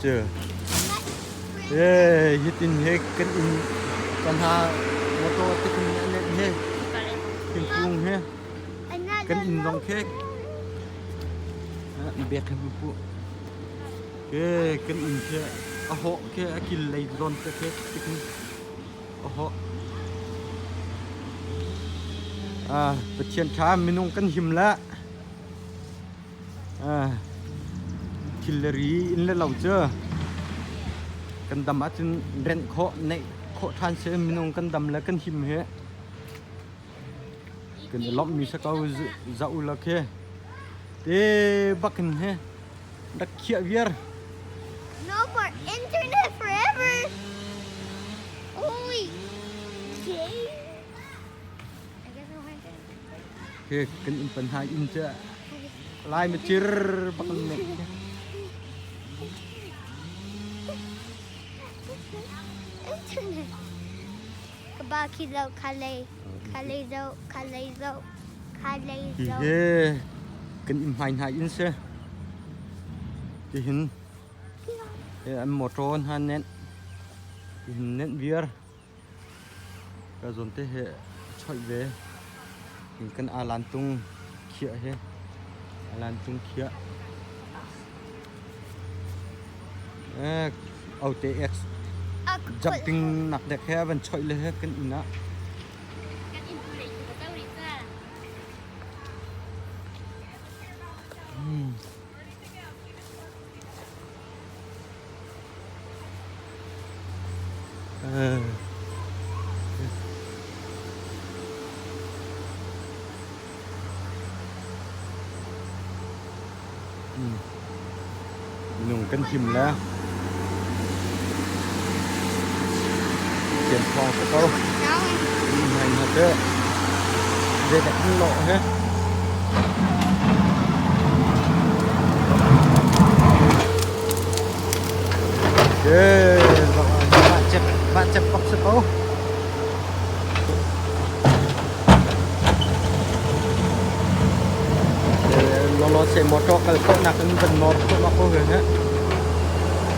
Cu hitin he kan inn kan ha motor tikin an nenh he thingkung he kan inn zong khi bek he pu ke kan inn khi a hawh khi a kil lei zawn te khi tikin a hawh ah Pathian tha minung kan him la Thil le ri inn le lo cu kan dam ahcun renh khawh, neih khawh ṭhan si. Minung kan dam le kan him hi kan i lawmhmi si ko. Zoh u law khi te bak in hi rak khiah viar. No more internet forever. Holy gay. I guess I want to. Khi kan inn pan hna inn cu Lai macir bak in neih. Internet. Kaba kilo kale kale zo kale zo kale zo. Hihi kan inn hmai hna inn si. Tihin an motor hna nenh. Tihin nenh viar. Ka zawn te he a choih ve. Hin kan alan tung khiah hi. Alan tung khiah. Eh, OTX jumping nak dek he van choih le he kan inn ah. Kan inn tu lei tu ka to rih ca. Hmm. Minung kan him le Thian thawng si ko. Nai na te. Zeidah kan lawh he? Mah cep bak si ko. Lolo se motor kal khawh nak in van nawr khawh ma ko he.